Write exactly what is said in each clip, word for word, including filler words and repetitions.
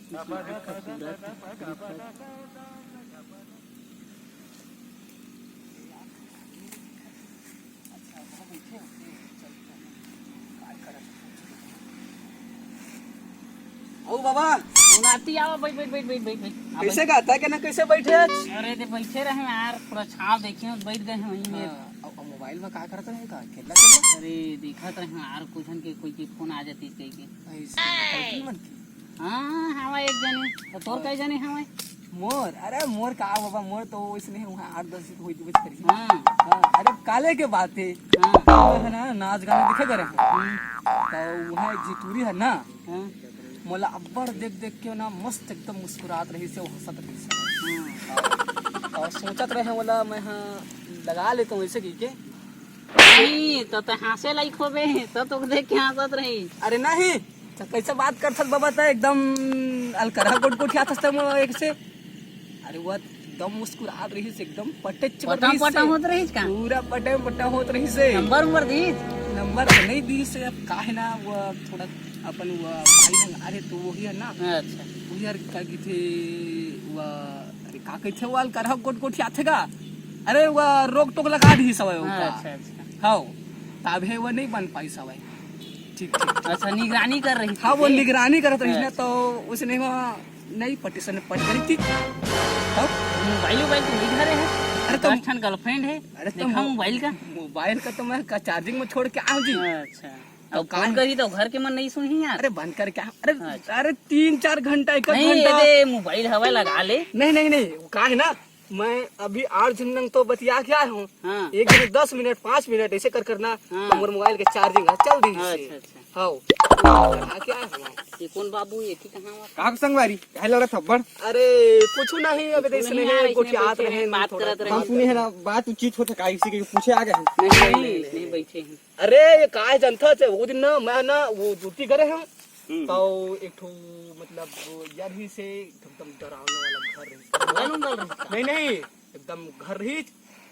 ओ बाबा, उनाती आवा, बैठ, बैठ, बैठ, बैठ, बैठ, बैठ। आ, कैसे बैठ। गाता के ना, कैसे बैठे आज? अरे, दे बैठे रहे यार, थोड़ा छाव देखे, बैठ गए हैं वहीं में। हाँ, अब, अब मोबाइल में का करत रहे का? खेलना, खेलना? अरे, देखत रहे यार, कुछ के कोई के फोन आ जाती कहीं के। ऐसे, लड़की मन की? हाँ, हवा एक जने। तो तोर कई जने हवे? मोर, अरे मोर का बाबा, मोर तो वैसे नहीं, वहाँ आठ दस दिन होई दिवस करी। हाँ। हाँ, अरे काले के बात है। हाँ। तो है ना, नाच गाना देखे करे। हम्म। तो वहाँ एक झितुरी है ना, हाँ। मोला अब्बड़ देख देख के ना मस्त एकदम मुस्कुरात रही से, वो हंसत रही से। हाँ। और सोचत रहे, बोला मैं हाँ लगा लेता हूँ ऐसे की के। नहीं, तो ते हंसे लायक होबे, तो तोके देख के हंसत रही। अरे नहीं, तो कैसे बात करथस बाबा, त एकदम अलकरहा गोट गोठियाथस त मोर एक से। अरे वो एकदम मुस्कुरात रहिस, एकदम पटेच पटम रहिस पटम से। होत रहिस का? पूरा पटम पटम होत रहिस से। नंबर उम्बर दीस? नंबर तो नहीं दीस से, अब का है ना, वो थोड़ा अपन वो भाई हंग आ रहे तो वही है ना। अच्छा। वो यार का कहिथे, वो अरे का कहिथे, वो अलकरहा गोट गोठियाथे का? अरे वो रोक टोक लगा दी सवय ओका। अच्छा, अच्छा। हाँ, तभे वो नहीं बन पाई सवय। ठीक, ठीक। अच्छा, निगरानी कर रही थी। हाँ, वो निगरानी करत रही ना, हाँ। तो उसने वो नहीं पटी, सने पट गई थी। तब मोबाइल, मोबाइल तो नहीं धरे है। अरे तो दस ठन गर्लफ्रेंड है। अरे तो देखा मो-, मोबाइल का। मोबाइल का तो मैं का चार्जिंग में छोड़ के आऊँ जी। अच्छा। तो अब फोन करी तो घर के मन नहीं सुनही यार। अरे बंद करके आ। अरे, अच्छा। अरे तीन चार घंटा, एक नहीं, घंटा। ये दे, मोबाइल हवा लगा ले। नहीं, नहीं, नहीं, वो का है ना, मैं अभी आठ जन नंग तो बतिया के आए हूँ। हाँ। एक जने दस मिनट, पाँच मिनट ऐसे कर करना, हाँ। तो मोर मोबाइल के चार्जिंग है, चल दी अच्छा, से। अच्छा। हाँ। चढ़ा के आए हूँ। ये कौन बाबू, ये ठीक कहाँ हुआ? का संगवारी, काहे लड़त हब्बड़? अरे, कुछ नहीं, अबे कुछ ऐसे नहीं नहीं, यार, ऐसे गोठियात बैठे रहे, हैं, बात थोड़ा। करत रहे। हम सुने हैं ना, बात उचित होता, काहे किसी के पूछे आ गए हैं? नहीं, नहीं, नहीं, नहीं, नहीं। नहीं बैठे हैं। अरे, ये का है जनता से, वो दिन ना, मैं ना, वो ड्यूटी करे हूँ, हम्म। तो एक ठो, मतलब, वो यार ही से एकदम डरावने वाला घर रही। जंगल उंगल रही का? नहीं, नहीं, एकदम घर रही।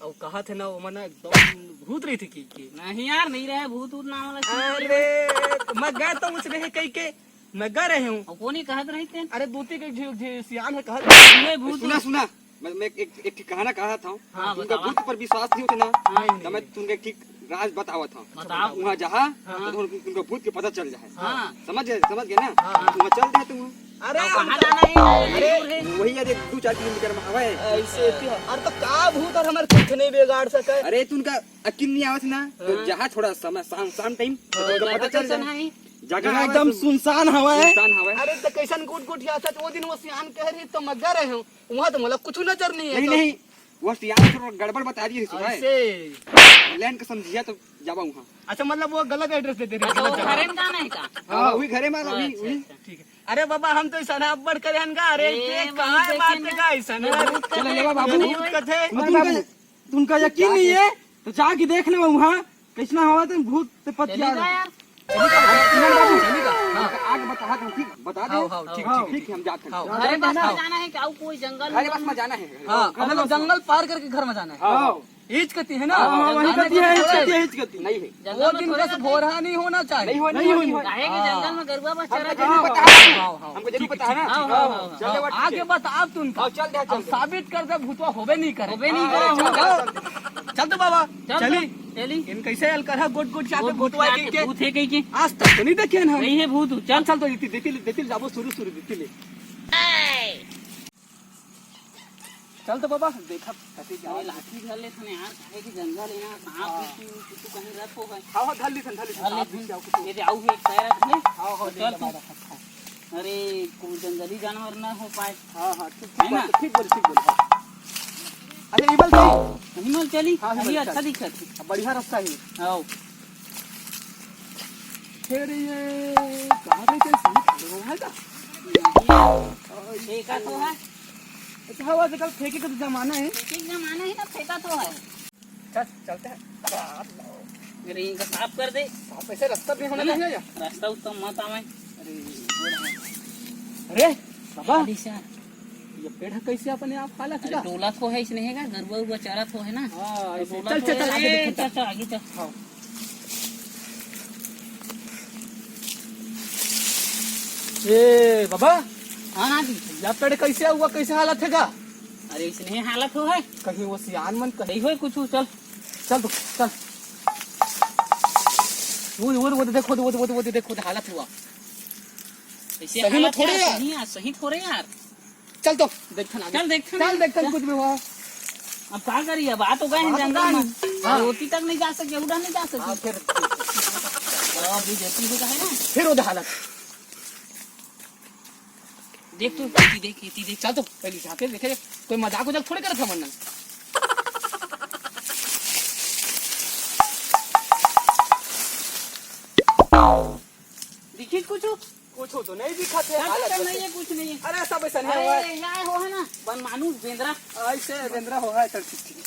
और कहा थे ना, वो ना एकदम भूत रही थी की, की। नहीं यार, नहीं रहे भूत, भूत नाम वाला चीज। अरे, तो मैं गए तो उस रहे कहीं के, मैं गए रहे हूँ। और कौन ही कहत रही थे? अरे, दूती के झी-, झी-, सियान है कहत। ये भूत सुना, सुना। मैं, मैं एक, एक ठिक कहना कहा था। हाँ, तुमका बतावा। भूत पर विश्वास नहीं होते ना, हाँ। तो मैं तुमका एक ठिक राज बतावा था। बताओ। वहाँ जहाँ, हाँ। तो तुम, तुमका भूत के पता चल जाए। हाँ। समझ गए, समझ गए ना? हाँ। वहाँ चल रहे तुम। अरे, तो कहाँ जाना है? अरे, दूर है। वही है, देख, दो चार किलोमीटर में हवा है। ऐसे क्यों? अरे, तो का भूत और हमारे कुछ नहीं बिगाड़ सके? अरे, तुमका यकीन नहीं आवत ना, तो हाँ। जहाँ थोड़ा समय, शाम, शाम टाइम, तो हाँ, तुमका पता जगह चल कैसन जाए। है? जगह जगह एकदम सुन-, सुनसान हवा है। सुनसान हवा है। अरे, तो कैसन गुट गुट या सच, वो दिन वो सियान कह रही, तो मैं गए रहे हूँ। वहाँ तो मोला कुछ नजर नहीं है, नहीं, तो नहीं, वो सियान थोड़ा गड़बड़ बता दिए सुबह। ऐसे। लैंड का समझिया तो जावा वहाँ। अच्छा, मतलब वो गलत एड्रेस दे दे रहे, अच्छा, गलत वो जगह। घरे में का नहीं का? हाँ, वही घरे में, वही, अच्छा, वही। अच्छा। ठीक है। अरे बाबा, हम तो ऐसा ना अब्बड़ करे हन का, अरे ए, ये वही कहाँ देखे बात ना। है का ऐसा ना? ये भूत चलो, कथे। लेवा बाबू। ये भूत कथे। तुमका, तुमका यकीन नहीं है, तो जाके देख ले वहाँ। कैसना हवा तो भूत से पतिया चली जा यार। चली जा, चली जा, हाँ। आगे बता, हाँ, ठीक, बता दे। हाँ, हाँ, ठीक, हाँ, ठीक, ठीक, हम जाते हैं। हाँ। घर में बस जाना है कि आउ कोई जंगल अरे, बस में जाना है। हाँ, मतलब जंगल पार करके घर में जाना है। हाँ। ईच कती है ना? हाँ, हाँ, वही कती है, ईच कती है, ईच कती। नहीं है। वो दिन बस भोरहा नहीं होना चाहिए। नहीं हो, नहीं हो, नहीं हो। काहे कि जंगल में गरुआ बस चरा हमको जरूर पता है। हाँ, हाँ। हमको जरूर पता है ना। हाँ, हाँ, हाँ, हाँ। चल, हाँ, ठीक है। आगे बता आप तुमका। हाँ, चल दे, चल अब दे। साबित कर दे, भूतवा होबे नहीं करे। होबे नहीं करे। हाँ, चल। चल तो बाबा, चल चली। तो, चली। इन कैसे अलकरहा गोट गोट चाटे वो भूतवा भूतवा के, के के। भूत है कहीं के। आज तक तो नहीं देखे हम। नहीं है भूत, चल। चल तो इतनी देती ले, देती ले जाबो शुरू, शुरू देती ले। चल तो बाबा, देखा कते अरे जाओ। लाठी धर ले थने यार, काहे कि जंगल है ना, सांप हाँ। बिच्छू, कुछ कहीं रथ हो गए। हाँ, हाँ, धर ली थन, धर ली थन, धर ले सांप थन। बिच्छू कुछ। ये दे, आऊ है, एक पैर रख ले। हाँ, हाँ, तो ले चल ले तू। बाबा, हाँ, हाँ। अरे, कोई जंगली जानवर ना हो पाए। हाँ, हाँ, ठीक, है ठीक ना? बात, ठीक बोल, ठीक बोल, हाँ। अच्छा, ये बोल सही। हिमाल चली? हाँ, अभी हिमाल अच्छा चल। दिखत है। अब बढ़िया रास्ता है। आओ। फिर ये कहाँ पे चल, सही खड़े हो, है क्या? ये का तो है? अच्छा, हवा से कल फेंके का तो जमाना है। फेंके का जमाना है ना, फेंका तो है। चल, चलते हैं। अरे, इनका साफ कर दे। साफ ऐसे रास्ता भी होना चाहिए क्या? रास्ता उत्तम मत आवे। अरे, अरे, बाबा। खाली सा। ये पेड़ कैसे अपने आप काला अरे, खिला? टोला तो है, इसने है का? गरुआ उरुआ चरा तो है ना? हाँ, तो ऐसे। टोला चल, तो चल, चल, है। आगे ए, देख, चल, चल, आगे चल। हाँ। ए, बाबा। हाँ, हाँ जी। या पेड़ कैसे हुआ, कैसे हालत हे गा? अरे, इसने हालत हो है। कहीं वो सियान मन कहीं नहीं होए कुछ, चल। चल तो, चल। वो, वो, वो देखो, वो, वो, वो देखो, हालत हुआ। ऐसे सही में हालत थोड़े यार, यार। सही यार, सही थोड़े यार। चल तो, देखथन आगे। चल देखथन चल आगे। देखथन चल। कुछ भी हुआ। अब का करी, अब आ तो गए हैं बात जंगल में। हाँ। रोटी तक नहीं जा सके, उड़ा नहीं जा सके। हाँ, फिर। तो बीजेपी हो जाए ना। फिर उधर हालत। देख तू, इति देख, इति देख। चल तो, पहले जाके देखे, कोई मजाक उजाक थोड़ी करत हे मन। दिखिस कुछ? कुछ तो नहीं दिखत हे, चल, हालत चल, बस। नहीं है, कुछ नहीं है। अरे, सब ऐसा नहीं अरे, हुआ है। या हो है ना, बन मानुस बेंदरा। ऐसे बेंदरा हो है, चल, ठीक, ठीक।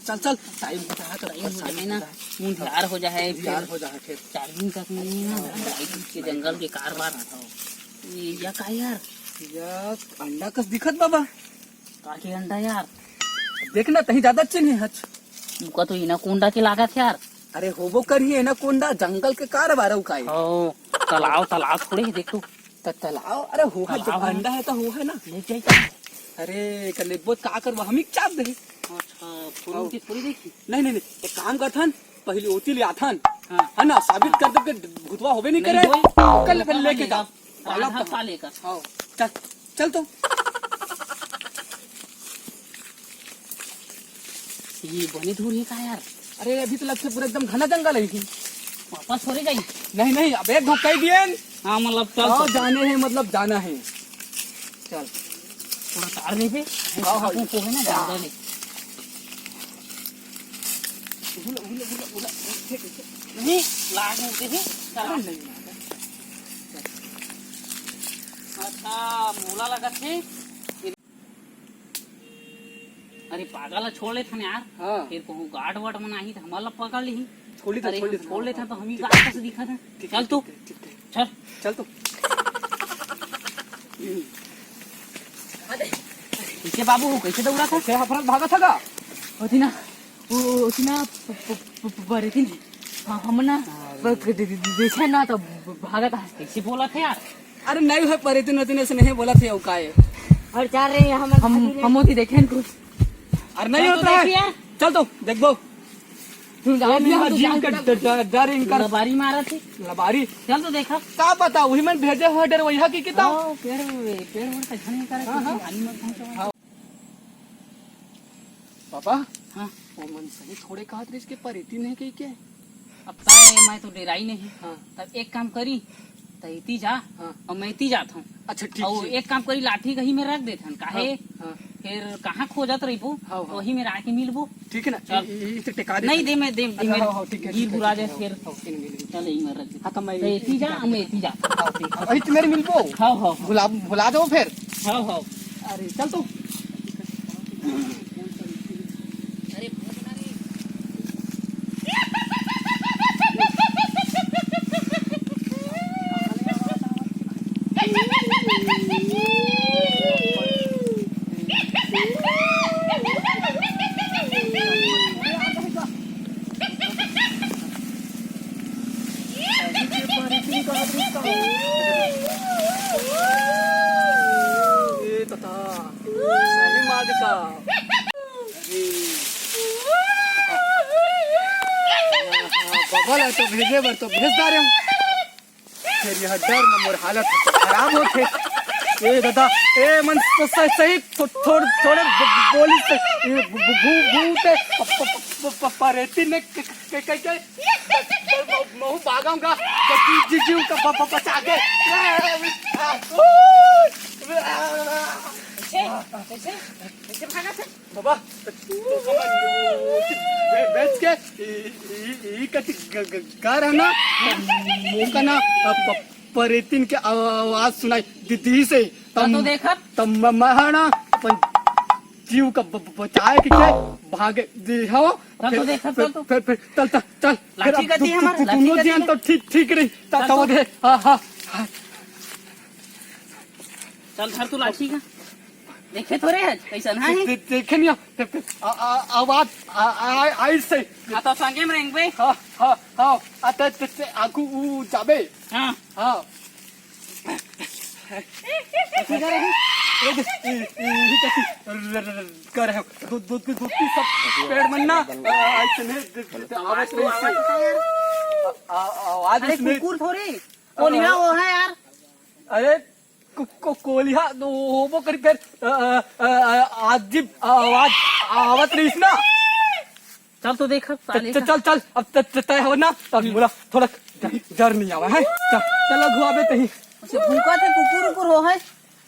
चल, चल, टाइम हो जाए तो टाइम हो जाए ना, मुंह धियार हो जाए, मुंह धियार हो जाए फिर। चार दिन तक नहीं ना, लाइट के जंगल के कारबार। ये या का यार? या अंडा कस दिखत बाबा। का के अंडा यार? देखना, तही ज्यादा चिन्ह हच। मुका तो एनाकोंडा के लागत यार। अरे होबो करही एनाकोंडा, जंगल के कारबार अउ का हे? ओ, तालाब, तालाब थोड़े हे, देख तो। त-, तालाब, अरे हो है, जब तालाब। अंडा है तो हो है ना। ले जाई का? अरे, कर लेबो, का करबो, हम ही चाप दे। अच्छा, पूरी की पूरी देखी। नहीं, नहीं, नहीं, एक काम करथन, पहले ओती ले आथन। हाँ। है ना, साबित कर दे के भूतवा होबे नहीं नहीं करे। होए। ओकर ले, पहले लेके जा। आधा खा लेकर। हाँ, चल, चल तो। ये बने दूर है का यार? अरे, अभी तो लगथे पूरा एकदम घना जंगल है कि। वापस हो रे जाई। नहीं, नहीं, अब एक धक्का ही दिए। हाँ, मतलब, चल हाँ, तो। जाने हैं, मतलब, जाना है। चल। थोड़ा तार नहीं पे। हाँ, हाँ। वो है ना, ज्यादा नहीं। उला, उला, उला, उला। नहीं, लाग नहीं दे। चल। अरे, नहीं, नहीं। अच्छा, मोला लगत हे। अरे पागल ला छोड़ लेथन यार। हाँ। फिर कहूँ गार्ड वार्ड मन आही त हमन ला पकड़ लिही। छोड़ लेथन, अरे छोड़ हम लेथन। छोड़ लेथन त हम ही ठीक। गार्ड कस दिखत हन। ठीक, चल ठीक, तू। ठीक, ठीक, ठीक। चल। चल तू। कैसे बाबू हो, कैसे दौड़ा था? कैसे हफरत भागा था का? होती ना, वो, वो होती ना, प-, प-, प-, प-, परेतिन। हाँ, हम ना, अरे। प-, प-, दे-, दे-, दे-, देखे ना तो ब-, ब-, भागा था। कैसे बोला था यार? अरे नहीं है, परेतिन वरेतिन ऐसे नहीं बोला थे, वो का है? और चार रहे हैं, हम हम, हम होती देखे न कुछ। अरे नहीं चल तो होता है। देखिए। चल तो, देखबो। तू जाओ, ये भी हम तो जीव जान के तक ड-, ड-, डर इनकर। लबारी मारा थी। लबारी? चल तो देखा। का पता, वही मन भेजे हुआ डर वही की किताब। हाँ, पेड़, पेड़, पेड़ उड़ के झन निकाले, हाँ, कुछ हाँ। आनी मत पहुंचो। हाँ। पापा, हाँ। वो मन सही थोड़े कहत रहिस के परेतिन हे कहि के। अब का है, मैं तो डेराई नहीं। हाँ। तब एक काम करी, त एती जा, हाँ। अउ मैं एती जात हूँ। अच्छा, ठीक अउ हे। एक काम करी, लाठी कहीं में रख देथन, काहे? हाँ, हाँ। फिर कहाँ खोजत रहिबो, हाँ, हाँ। वही में आके मिलबो। ठीक है ना? चल। इ-, इ-, इसे टिका दे। नहीं दे, मैं दे, दे, अच्छा, मैं हाँ, हाँ, ठीक है, गिर ठीक है, गुरा ठीक जाए है। फिर। हाँ, ठीक है, मिल, मिल। चल, यही में रख दे। हाँ, तो मैं तो एती जा, मैं एती जा। हाँ, ठीक है। अरे, तुम्हें मिलबो? हाँ, हाँ, हाँ। भुला, भुला जाओ फिर। हाँ, हाँ। अरे, चल तो। अरे, ए तथा, सही मार्ग का। अरे। बबा ला तो भेजे बर तो भेज डारे हूँ। फिर यह डर में मोर हालत खराब होथे। ए दादा, ए मन तो सही, सही थो-, थोड़-, थोड़े ब-, ब-, बोली से, ए, ब-, ब-, भू-, भूत है, प-, प-, प-, प-, परेती ने क-, क-, क-, क-, क-, महू भागूंगा, जी-, जी-, जीव का ब-, ब-, बचा के। कैसे? कैसे? कैसे भागा थे? बाबा, तू, तू समझ, वो, वो, बे-, बेच के, ई, ई, ई, ई कति ग-, ग-, घर है ना, वो का ना, अ, प-, परेतिन के आवाज सुनाई दी, दी से, तब तो देखा। तब म-, मैं है ना, अपन जीव का ब-, ब-, बचाए के, के भागे दी हो। तब तो फिर, देखा, फिर, तब तो। फिर, फिर, चल, चल, चल। लाठी फिर अब कती तू, है हमारा, तू, तू लाठी दोनों कती जन है। तो ठीक, ठीक रही, तब तब तो तो। दे, हाँ, हाँ, हाँ। चल, धर तू लाठी का। देखे थोरे हस, कइसन हे? दे-, देखे नहीं, आ, आ, आवाज, आ, आ, आई से। आ, तो संगे में रेंगबे। हाँ, हाँ, हाँ, आ, ते, ते, ते, आगू ऊ जाबे। हाँ। हाँ। कथी करे हे? ए, ए, ए, ए, कथी? र, र, र, कर हे। दो, दो, दो, दो, तीन सब पेड़ मन ना, आ, आई से नहीं, दे, दे, दे, आवाज नहीं से। आ, आ, आवाज अरे, नहीं। कुकुर थोरे। कोलिहा वो हे यार। अरे, को-, को-, कोलिहा तो होबो करी फेर, अ, अ, अ, अ, अजीब आवाज आवत रहिस ना। चल तो देख, अब त-, साले त-, का। चल, चल, अब त-, त-, तय हो ना, तब मोला थोड़ा डर नहीं आवा हे। चल, चल, घुआबे तही। अच्छा, भूखा थे, कुकुर उकुर हो हे।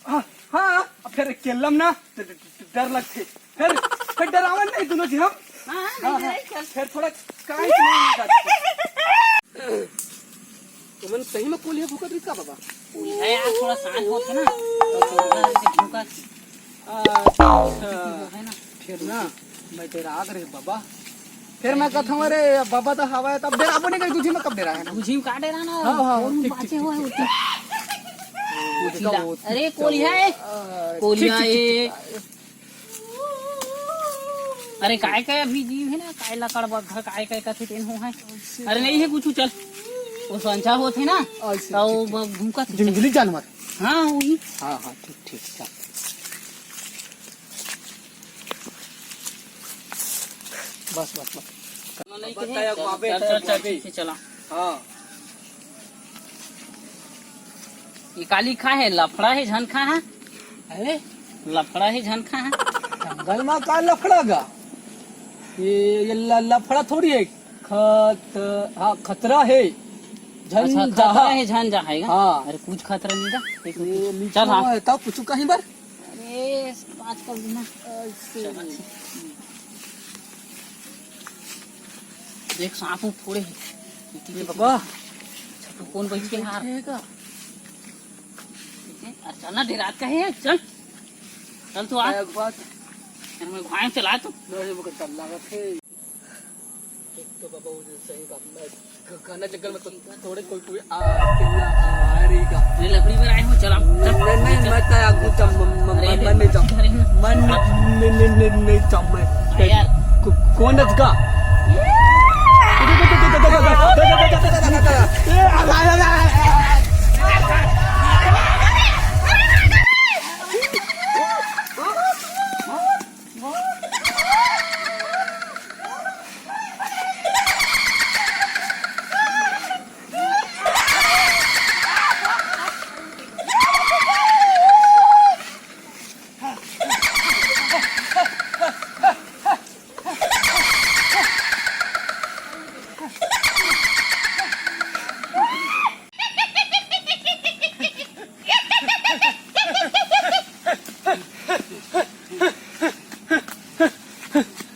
हाँ, हाँ, अब फेर अकेलम ना, त-, त-, त-, डर लगथे। फेर, फेर डरावन नहीं दोनों जी हम। हाँ, हाँ, नहीं हाँ, डराई, हाँ। चल। फेर थोड़ा कांच में हो जाथे। तुमन सही में कोलिहा भूकत रहिस का बाबा? कोलिहा यार थोड़ा शांत होथे ना, तो कोलिहा ऐसे भूकत। अच्छा। है ना? फेर ना, मैं डरा गे रहे बाबा। फेर मैं कहत हँव, "अरे बाबा तो हवा हे, तब डराबो नहीं करी, तुझी में कब डरा हे ना?" तुझी में का डरा ना? हाँ, हाँ, वो ठीक, बाचे ठीक, हुआ है ठीक, उतना। ठीक। वो ठीक, ठीक, अरे वो कोलिहा हे। अरे, कोलिहा ठीक, ठीक, हे। ठीक, ठीक। अरे, काय काय अभी जीव हे ना, काय लकड़ बग्घा, काय काय कथे तेन हो हे। अरे, नहीं हे कुछ, चल। वो संझा होथे ना, अच्छा, तो ठीक, ठीक। ब-, भूकत हे, चल। जंगली जानवर। हाँ, वही। हाँ, हाँ, ठीक, ठीक, चल। बस, बस, बस। नहीं कहे, बताया, चल, वहाँ पे चल, है, चल, वहाँ चल, पे। ठीक से चला। हाँ। ये काली खा है, लफड़ा है, झन खा है। अरे? लफड़ा है, झन खा है। जंगल में का लफड़ा गा? ये, ये ल-, लफड़ा थोड़ी है। खत-, हाँ, खतरा है। झन अच्छा, जहा। खतरा है, झन जहा है। हाँ। अरे, कुछ खतरा नहीं था। एक ये मिनट। नीचे चल, हाँ। है, तब कुछ कहीं बार। अरे, पाँच कर देना। ऐसे। चल, अच्छा। देख, सांप उप थोड़े हे। ये बाबा। अच्छा, तू कौन बैठ के हार? ठीक है। अरे चल ना, डेरात का है, चल। चल तू आ। एक बात। यार, मैं घुमाए चला तू। नहीं, मुझे डर लगा थे। एक तो बाबा, वो सही बात, मैं घ-, घना जंगल में तो थोड़े कोई, कोई आ, अकेला आ रही का। अरे, लकड़ी पर आए हो, चल, हम, चल। नहीं, नहीं, मैं तो आगू चल, म-, म-, अरे, मैं, मैं नहीं जाऊँ। अरे, मैं नहीं, नहीं, नहीं, नहीं, नहीं जाऊँ मैं। अरे यार। को-, कौन है इसका?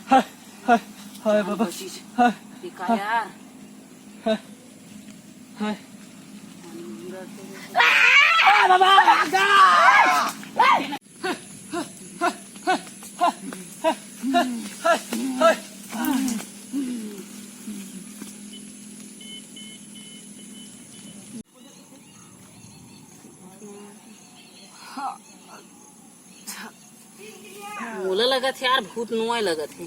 हाय, हाय, हाय बाबा। कोशिश। हाय, ये का हाय, यार? हाय, हाय। आ, बाबा, भागा! मोला लगत हे यार, भूत नोय लगत हे।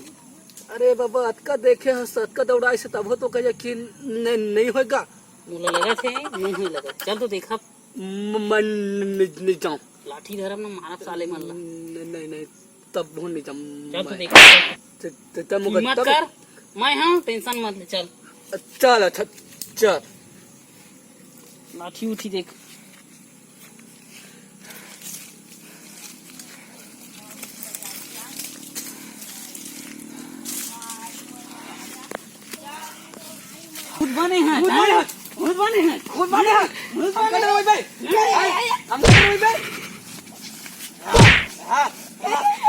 अरे बाबा, अतका देखे हस, अतका दौड़ाइस हे, तभो तो कहिया कि न-, नहीं होय गा। मोला लगत हे, नहीं होय लगत। चल तो देखा। म-, मैं न-, न-, नहीं जाऊँ। लाठी धरम न मारब साले मन ला। न-, नहीं, नहीं, तभो नहीं जाऊँ चल तो मैं। देखा। त-, त-, तब मुकर, हिम्मत तब कर, मैं हँव, tension मत ले, चल। चल, अच्छा, चल। लाठी उठी देख। खुद बने हैं, खुद बने हैं, खुद बने हैं, खुद बने हैं। हम कटे हुए बे। हम कटे हुए बे। हाँ, हाँ।